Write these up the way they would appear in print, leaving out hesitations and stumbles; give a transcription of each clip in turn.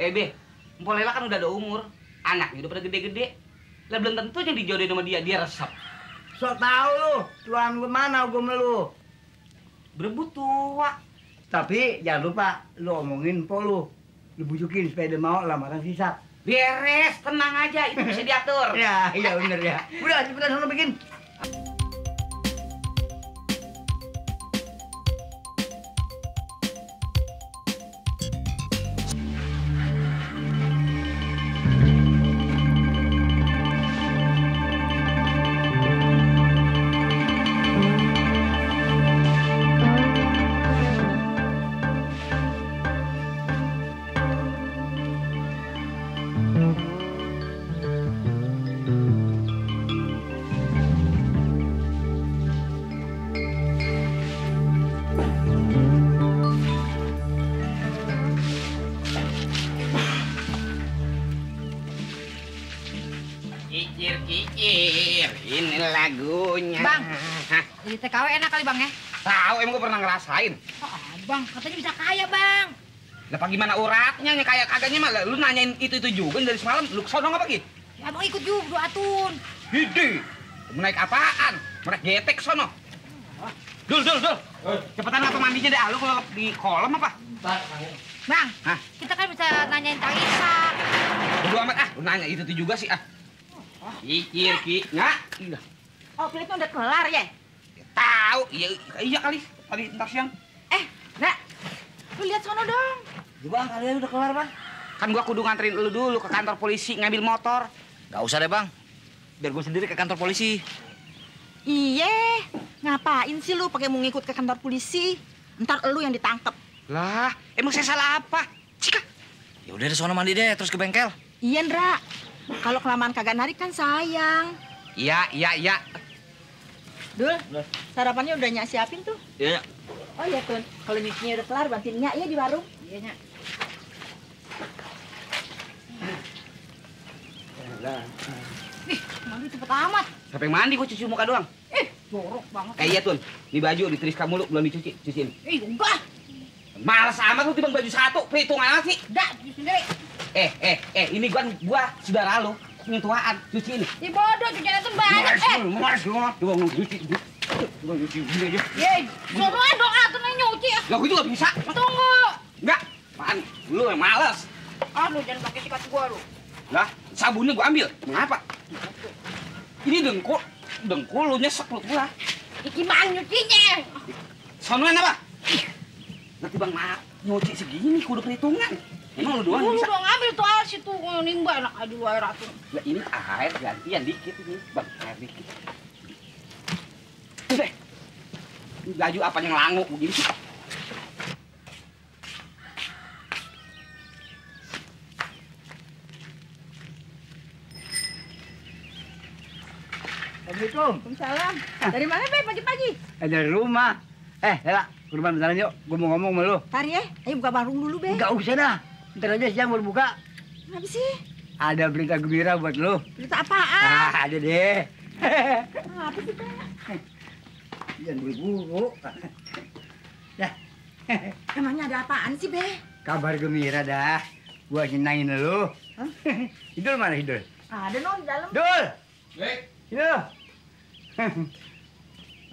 Be, Mpok Lela kan udah ada umur. Anaknya udah pada gede-gede. Lah belum tentu yang dijodohin sama dia resep. Sok tahu lu, tuan gue mana gue melu. Berebut tua. Tapi jangan lupa lu omongin po lu. Lu bujukin supaya dia mau lamaran sisa. Beres, tenang aja, itu bisa diatur. Ya, iya bener ya. Udah cepetan sana bikin. Kicir, ini lagunya. Bang, Hah? jadi TKW enak kali bang ya? Tahu emang gue pernah ngerasain. Oh, bang, katanya bisa kaya bang. Lah apa gimana uratnya nih kayak kagaknya mah lu nanyain itu juga dari semalam lu kesana nggak pergi? Ya abang ikut juga doa atun. Hidi, mau naik apaan? Mau naik getek sono. Dul. Cepetan apa mandinya deh, lu kalau di kolam apa? Bang, Hah? kita kan bisa nanyain Kang Isa. Bodo amat lu nanya itu juga sih Kicir, Nggak. Oh, pilihnya udah kelar ya? Tahu, iya kali. Tadi ntar siang. Nggak. Lu lihat sono dong. Bang, kalian udah kelar bang? Kan gua kudu nganterin lu dulu ke kantor polisi ngambil motor. Gak usah deh bang, biar gue sendiri ke kantor polisi. Iya, ngapain sih lu pakai mau ngikut ke kantor polisi? Ntar lu yang ditangkep. Lah, emang saya salah apa? Cika. Ya udah deh sono mandi deh, terus ke bengkel. Iya, Ndra. Kalau kelamaan kagak narik kan sayang. Iya. Dul, sarapannya udah Nyak siapin tuh. Iya. Oh iya, Tun. Kalau nyucinya udah kelar, bantuin Nyak ya di warung. Iya, Nyak. Mandi cepet amat. Siapa yang mandi? Gua cuci muka doang. Jorok banget. Iya, Tun. Ini baju diteriska mulu, belum dicuci. Cuciin. Enggak. Males amat lu timbang baju satu. Perhitungan amat sih. Enggak, cuci sendiri. Ini gua saudara lu. Nyentuhan. Cuci ini. Ih, bodoh, cucian itu banyak. Males lu. Coba lu cuci. Coba cuci gini aja. Suruh dong atun yang nyuci. Lah, gua juga bisa. Tunggu. Enggak. Apaan? Lu yang males. Aduh, jangan pakai sikat gua lu. Lah, sabunnya gua ambil. Ngapa? Ini dengkul lu nyesek lu pula. Gimana nyucinya? Sonoan apa? Nanti bang nyuci segini kudu perhitungan. Emang lu doang Lu bisa? dong ambil tuh air situ, nimba enak aja air atun. Lah ini air gantian dikit ini, bang air dikit. Udah, ini baju apa yang langu begini sih? Assalamualaikum. Waalaikumsalam. Dari mana, Be, pagi-pagi? Dari rumah. Lela, ke rumah bentaran yuk. Gue mau ngomong sama lu. Tari ya, ayo buka warung dulu, Be. Enggak usah dah. Ntar aja siang baru buka. Kenapa sih? Ada berita gembira buat lu. Berita apaan? Ada deh. Apa sih, Be? Jangan buru-buru. Dah. Emangnya ada apaan sih, Be? Kabar gembira dah. Gua nyenangin lu. Hah? Hidul mana Hidul? Ada no di dalam. Dul! Baik. Hidul!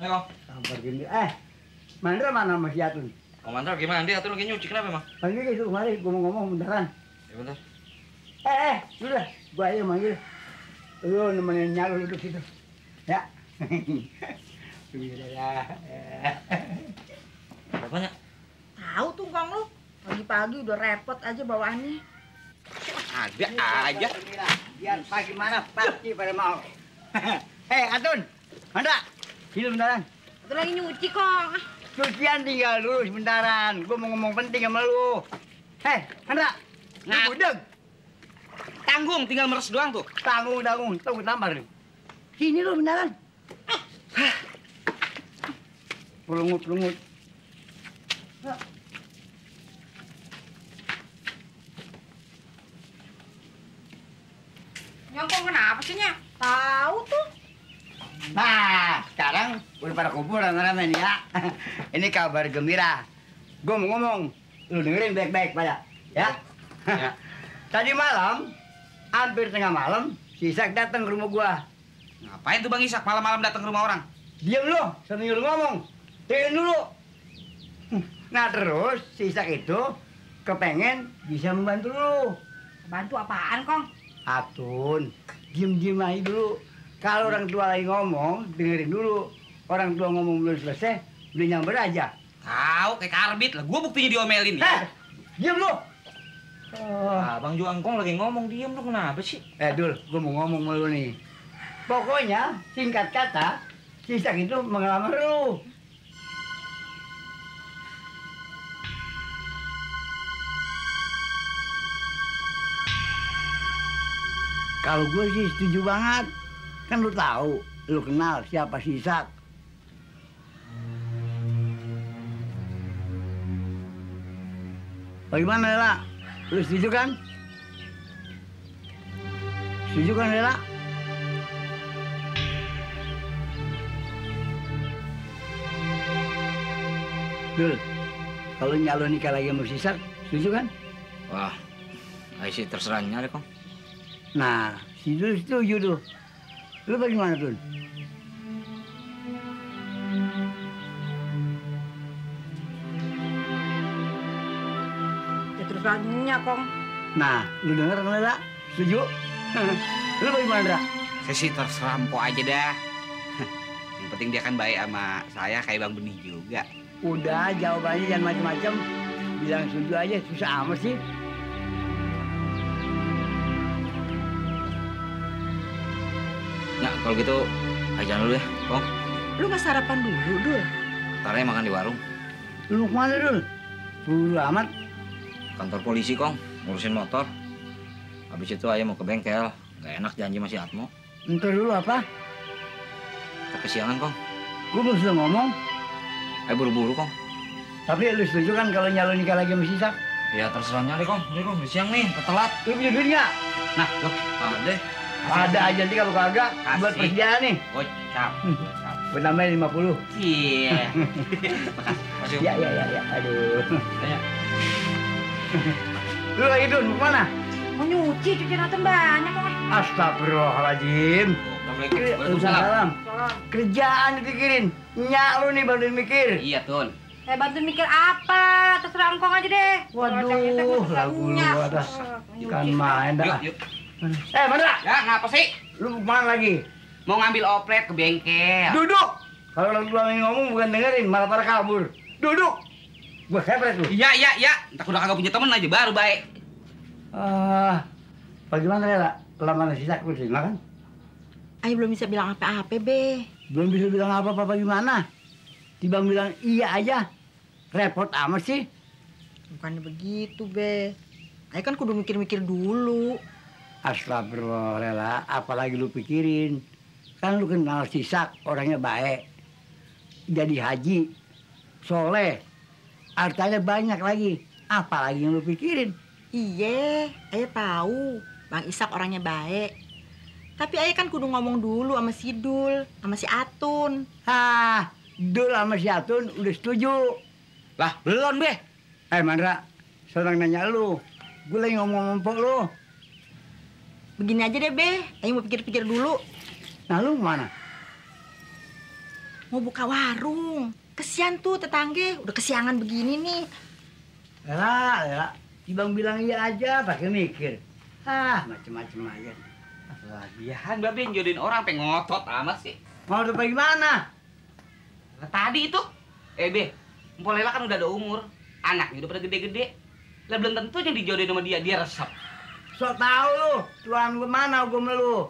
Ayo, Kabar gembira. Mandra mana Mas Yatun? komandan gimana? Dia tuh lagi nyuci kenapa emang? Panggil ke itu kemari, gua mau ngomong bentaran. Ya bentar. Udah, gua aja manggil. Lu nemenin Nyak lu duduk situ. Ya. Gembira. Apa banyak? Tahu tuh Kang lu. Pagi-pagi udah repot aja bawaannya. Ada aja. Biar pagi mana pasti pada mau. Atun, Mandra, hidup bentaran. Itu lagi nyuci kok. Cucian tinggal dulu sebentaran. Gua mau ngomong penting sama lu. Mandra, Nah. budeg. Tanggung, tinggal meres doang tuh. Tanggung, tunggu tampar. Sini lu bentaran. Pelungut. Nyongkong kenapa sih, Nyak? Tahu tuh. Nah, sekarang udah pada kumpul rame-rame nih ya. Ini kabar gembira. Gue mau ngomong, lu dengerin baik-baik pada, ya. Ya. tadi malam, hampir tengah malam, si Isak datang ke rumah gua. Ngapain tuh Bang Isak malam-malam datang ke rumah orang? Diam lu, sambil ngomong. Dengerin dulu. Nah terus, si Isak itu kepengen bisa membantu lu. Bantu apaan, Kong? Atun, diem-diem aja dulu. Kalau orang tua lagi ngomong, dengerin dulu. Orang tua ngomong belum selesai, udah nyamber aja. Tahu kayak karbit lah. Gua buktinya diomelin ya. Diem lu. Bang Juangkong lagi ngomong, diem lu kenapa sih? Dul, gua mau ngomong sama lu nih. Pokoknya, singkat kata, si Isak itu mengelamar lu. Kalau gue sih setuju banget. Kan lu tahu, lu kenal siapa si Isak. Bagaimana, Lela? Lu setuju kan? Setuju kan, Lela? Dul, kalau nyalo nikah lagi sama si Isak, setuju kan? Wah, ayo sih terserahnya deh, Kong. Nah, si Dul setuju tuh. Lu bagaimana, Dul? Ya terus lagunya, Kong. Nah, lu denger kan, Lela? Setuju? Lu bagaimana, Dra? Saya sih terserah empok aja dah. Yang penting dia kan baik sama saya kayak Bang Benih juga. Udah, jawabannya jangan macam-macam. Bilang setuju aja, susah amat sih. Ya, kalau gitu, ayo jalan dulu ya, Kong. Lu nggak sarapan dulu, Dul? Ntar aja makan di warung. Lu mau kemana, Dul? Buru amat. Kantor polisi, Kong. Ngurusin motor. Habis itu ayo mau ke bengkel. Gak enak janji masih Atmo. Ntar dulu apa? Ntar kesiangan, Kong. Gue belum sudah ngomong. Ayo buru-buru, Kong. Tapi lu setuju kan kalau nyalo nikah lagi sama si Isak? Ya terserahnya deh, Kong. Ini, Kong. Udah siang nih, ketelat. Lu punya duit nggak? Nah, loh, Ada. Ada aja nanti kalau kagak buat Kasih. perjalanan nih. gocap. Gue nambahin 50. Iya. Masih, Ya, aduh. Tanya. Lu lagi Dun, mau kemana? Mau nyuci, cucian Atun banyak, Kong. Astagfirullahaladzim. Assalamualaikum. Waalaikumsalam. Kerjaan dipikirin. Nyak lu nih baru mikir. Iya, Tun. Saya bantu mikir apa? Terserah Engkong aja deh. Waduh, lagu lu ada. Kan main dah. Yuk. Mandra, Ya, ngapa sih? lu mau kemana lagi? Mau ngambil oplet ke bengkel. Duduk. Kalau orang tua ngomong bukan dengerin, malah pada kabur. Duduk. Gua kepret lu. Iya. Entah udah kagak punya temen aja baru baik. Bagaimana ya, lamaran si Isak lu terima kan? Ayo belum bisa bilang apa-apa, Be. Belum bisa bilang apa-apa gimana? Tiba bilang iya aja. Repot amat sih. Bukannya begitu, Be. Ayo kan kudu mikir-mikir dulu. Astagfirullah, Lela. Apalagi lu pikirin. Kan lu kenal si Isak, orangnya baik. Jadi haji. Soleh. Hartanya banyak lagi. Apalagi yang lu pikirin? Iya, Ayah tahu. Bang Isak orangnya baik. Tapi Ayah kan kudu ngomong dulu sama si Dul, sama si Atun. Dul sama si Atun udah setuju. Lah, belum, Be. Mandra, senang nanya lu. Gue lagi ngomong empok lu. Begini aja deh, Be. Ayah mau pikir-pikir dulu. Nah, lu kemana? Mau buka warung. Kesian tuh tetangga, udah kesiangan begini nih. Lela. Ibang bilang iya aja, pakai mikir. Macem-macem aja. Lagian, Babe jodohin orang pengen ngotot amat sih. Mau udah gimana? Lah, tadi itu. Be, Mpok Lela kan udah ada umur. Anaknya udah pada gede-gede. Lah belum tentu yang dijodohin sama dia resep. Sok tahu lu, tuan gue mana gue melu.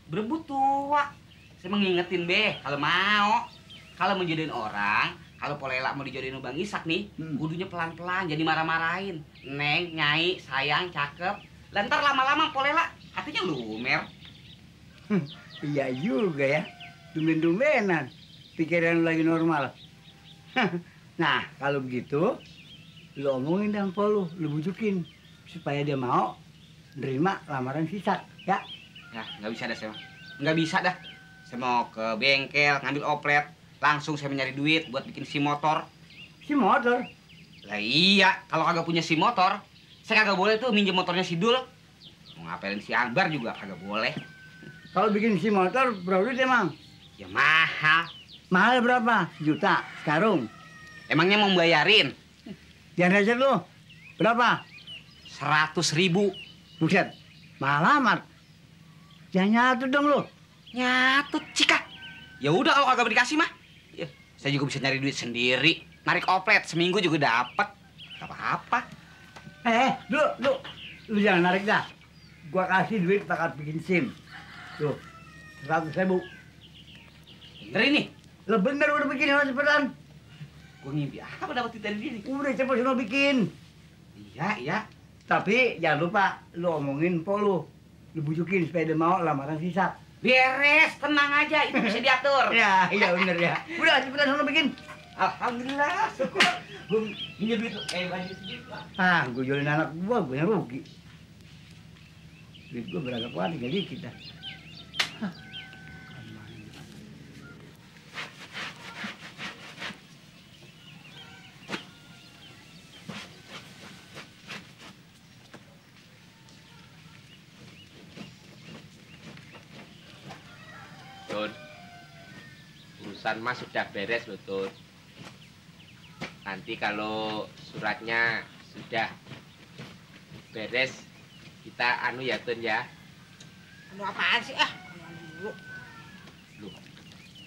Berebut tua. Saya mengingetin, Be, kalau mau. Kalau menjodohin orang, kalau Polela mau dijodohin sama Bang Isak nih, kudunya pelan-pelan, jadi marah-marahin. Neng, Nyai, sayang, cakep. Lah ntar lama-lama Polela hatinya lumer. Iya juga ya, dumben-dumbenan. Pikiran lu lagi normal. Nah, kalau begitu, lu omongin dengan lu bujukin. Supaya dia mau nerima lamaran si Isak, ya? Ya, nggak bisa dah saya. Nggak bisa dah. Saya mau ke bengkel, ngambil oplet. Langsung saya mencari duit buat bikin SIM motor. Si motor. Lah iya, kalau kagak punya SIM motor, Saya kagak boleh tuh minjem motornya si Dul. Mau ngapelin si Akbar juga kagak boleh. Kalau bikin si motor berapa duit emang? Ya mahal. Mahal berapa? Juta sekarung. Emangnya mau bayarin? Yang recet lu berapa? 100.000. Buset, mahal amat. Jangan nyatu dong lu. Nyatut, Cika. Ya udah kalau kagak dikasih mah. Ya, saya juga bisa nyari duit sendiri. Narik oplet seminggu juga dapet. Gak apa-apa. Lu jangan narik dah. Gua kasih duit bakal bikin SIM. Tuh, 100.000. Bener ini. Lo bener udah bikin yang cepetan. Gue ngimpi apa dapet duit dari dia nih? Udah cepet sono bikin. Iya. Tapi jangan lupa lu omongin po lu. Lu bujukin supaya dia mau lamaran sisa. Beres, tenang aja. Itu bisa diatur. Ya, iya bener ya. Udah cepetan sono bikin. Alhamdulillah, syukur. Gue minjem duit. Lanjut sedikit lah. Gue jualin anak gue yang rugi. Duit gue beragam kuat, jadi kita. Tun, urusan mas sudah beres loh, Tun. Nanti kalau suratnya sudah beres, kita anu ya, Tun ya. Anu apaan sih? Loh,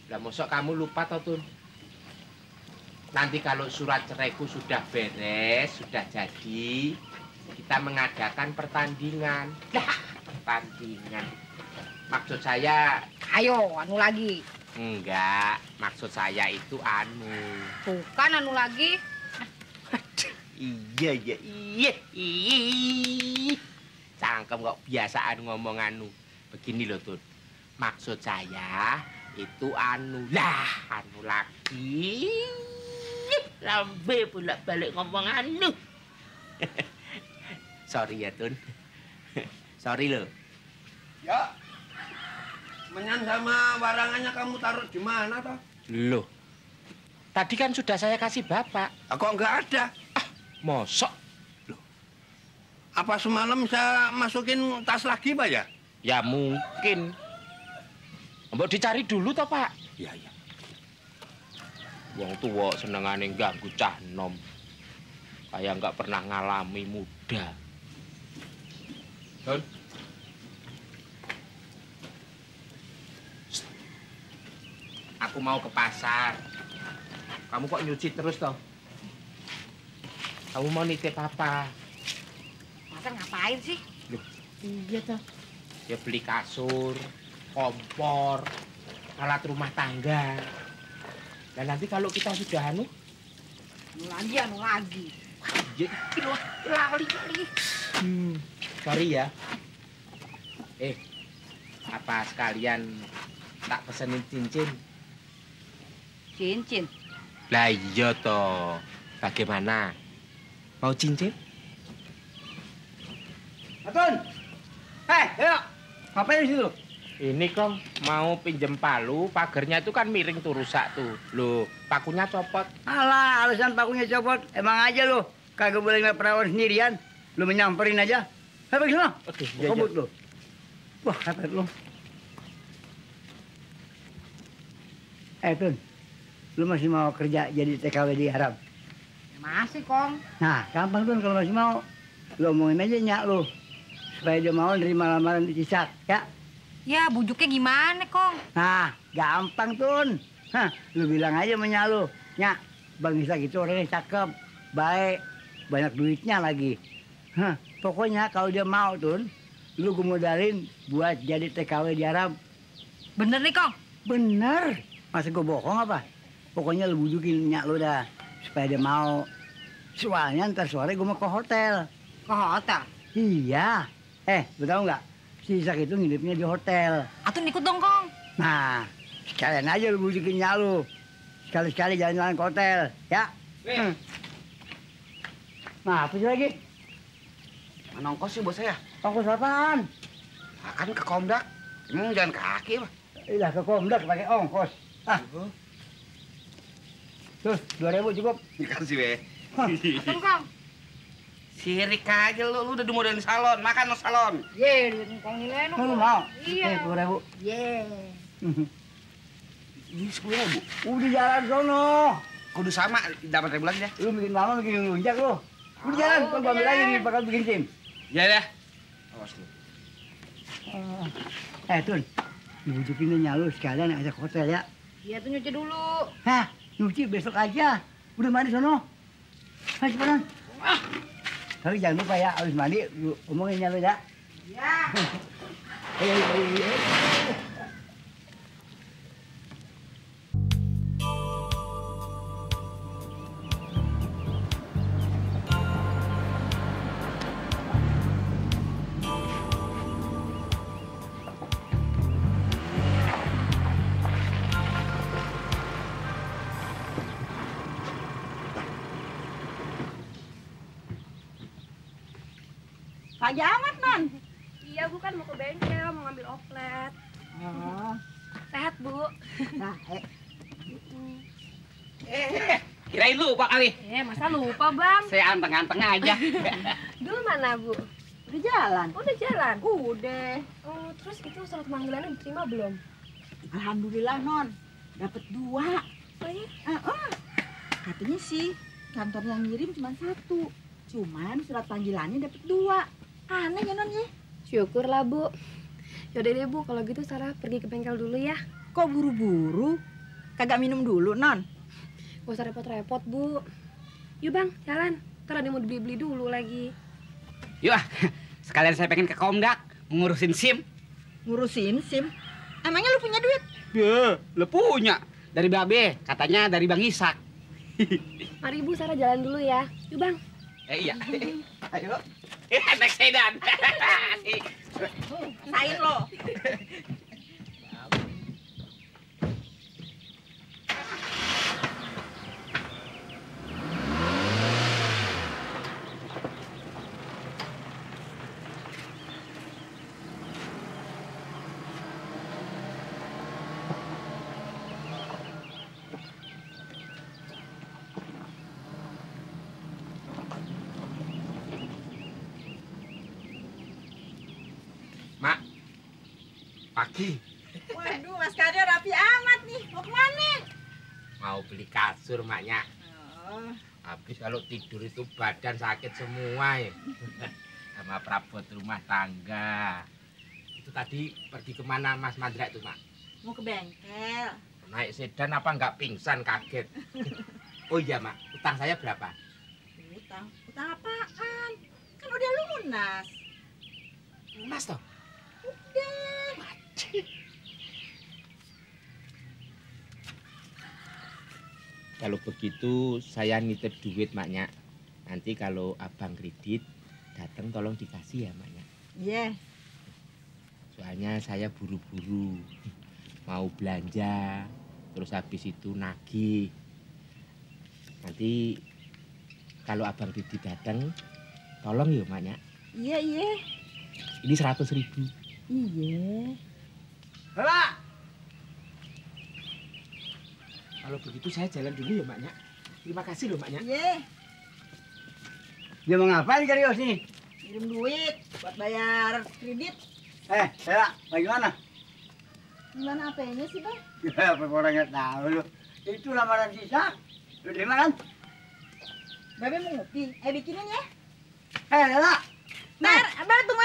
lah mosok kamu lupa toh, Tun? Nanti kalau surat ceraiku sudah beres, sudah jadi, kita mengadakan pertandingan. Pertandingan. Maksud saya... Ayo, anu lagi. Enggak, maksud saya itu anu. Bukan anu lagi. Iya. Cangkem kok biasaan ngomong anu. Begini loh, Tun. Maksud saya itu anu. Lah, anu lagi. Lambe bolak-balik ngomong anu. Sorry ya, Tun. Sorry loh. Ya. Menyan sama barangannya kamu taruh di mana toh? Loh. Tadi kan sudah saya kasih Bapak. Kok nggak ada? Mosok? Apa semalam saya masukin tas lagi, Pak ya? Ya mungkin. Mbok dicari dulu toh, Pak? Iya. Wong tua senengane ganggu cah nom. Kayak nggak pernah ngalami muda. Don. Aku mau ke pasar. Kamu kok nyuci terus toh? Kamu mau nitip apa? Masa ngapain sih? Loh, iya toh. Ya beli kasur, kompor, alat rumah tangga. Dan nanti kalau kita sudah anu Anu lagi. Lali. Sorry ya. Apa sekalian tak pesenin cincin? Cincin. Lah iya toh. Bagaimana? Mau cincin? Atun! Ayo! Ngapain di situ? Ini Kong, mau pinjem palu, pagernya itu kan miring tuh rusak tuh. Loh, pakunya copot. Alah, alasan pakunya copot. Emang aja lu. Kagak boleh ngeliat perawan sendirian. Lu menyamperin aja. Pergi sana. Oke, Kebut lu. Wah, kapet lu. Tun. Lu masih mau kerja jadi TKW di Arab? Masih, Kong. Nah, gampang Tun kalau masih mau. Lu omongin aja nyak lu. Supaya dia mau nerima lamaran di Cisak, ya? Ya, bujuknya gimana, Kong? Nah, gampang Tun. Hah, lu bilang aja sama nyak lu. Nyak, Bang Cisak itu orangnya cakep, baik, banyak duitnya lagi. Hah, pokoknya kalau dia mau Tun, lu gue modalin buat jadi TKW di Arab. Bener nih, Kong. Bener. Masa gue bohong apa? Pokoknya lu bujukin nyak lu dah. Supaya dia mau. Soalnya ntar sore gue mau ke hotel. Ke hotel? Iya. Lu tau nggak? Si Isak itu ngidupnya di hotel. Atun ikut dong, Kong. Nah, sekalian aja lu bujukin nyak lu. Sekali-sekali jalan-jalan ke hotel, ya? Nah, apa sih lagi? Mana ongkos sih bos saya? Ongkos apaan? Kan ke Komdak. Emang jalan kaki apa? Ilah ke Komdak pakai ongkos. Tuh, 2.000 cukup. Dikasih be. Atun, Kong. Sirik aja lu udah dimodalin salon, makan lo salon. Ye, duit Kong nilai Lu mau? Iya. 10.000. Ye. Ini 10.000. Udah jalan sono. Kudu sama, dapat 1.000 lagi dah. Lu bikin mama bikin lunjak lu. Udah jalan, gua ambil lagi nih bakal bikin SIM. Ya dah. Awas lu. Tun, dibujukin nyalu sekalian ajak hotel ya. Iya tuh nyuci dulu. Hah, nyuci besok aja. Udah mandi sono. Ayo cepetan. Tapi jangan lupa ya, habis mandi lu omongin nyalu ya. Ya. Ayo. Pagi amat, Non. Iya, Bu kan mau ke bengkel, mau ngambil oplet. Oh. Sehat, Bu. Nah, Kirain lupa kali. Masa lupa, Bang? Saya anteng-anteng aja. Dulu mana, Bu? udah jalan. Oh, udah jalan? Udah. Oh, terus itu surat panggilannya diterima belum? Alhamdulillah, Non. Dapat 2. Oh, iya? Katanya sih kantor yang ngirim cuma 1. Cuman surat panggilannya dapat 2. Aneh ya, Non ya? Syukurlah, Bu. Yaudah deh, Bu, kalau gitu Sarah pergi ke bengkel dulu ya. Kok buru-buru? Kagak minum dulu, Non? Gak usah repot-repot, Bu. Yuk, Bang, jalan. Ntar ada yang mau dibeli-beli dulu lagi. Yuk, sekalian saya pengen ke Komdak ngurusin SIM. Ngurusin SIM? Emangnya lu punya duit? Ya, lu punya. Dari Babe, katanya dari Bang Isak. Mari, Bu, Sarah jalan dulu ya. Yuk, Bang. Iya. Ayo. Naik sedan. Sain lo. Mak, pagi. Waduh, Mas Karyo rapi amat nih. Mau kemana? Mau beli kasur, maknya. Oh. Habis kalau tidur itu badan sakit semua ya. Sama perabot rumah tangga. Itu tadi pergi kemana Mas Mandra itu, Mak? Mau ke bengkel. Naik sedan apa nggak pingsan kaget? Oh iya, Mak. Utang saya berapa? Utang? Utang apaan? Kan udah lunas. Lunas toh? Udah. Kalau begitu saya nitip duit, Maknya. Nanti kalau abang kredit datang tolong dikasih ya, Maknya. Iya. Soalnya saya buru-buru mau belanja, terus habis itu nagih. Nanti kalau abang kredit datang tolong ya, Maknya. Iya, iya. Ini 100.000. Iya. Hela! Kalau begitu saya jalan dulu ya, Maknya. Terima kasih loh, Maknya. Iya. Dia mau ngapain Karyo sini? Kirim duit buat bayar kredit. Hela, bagaimana? Gimana apanya sih, Bang? Ya, apa orangnya tahu lu. Itu lamaran sisa. Lu terima kan? Babe mau ngopi. Bikinin ya. Hela! Babe tunggu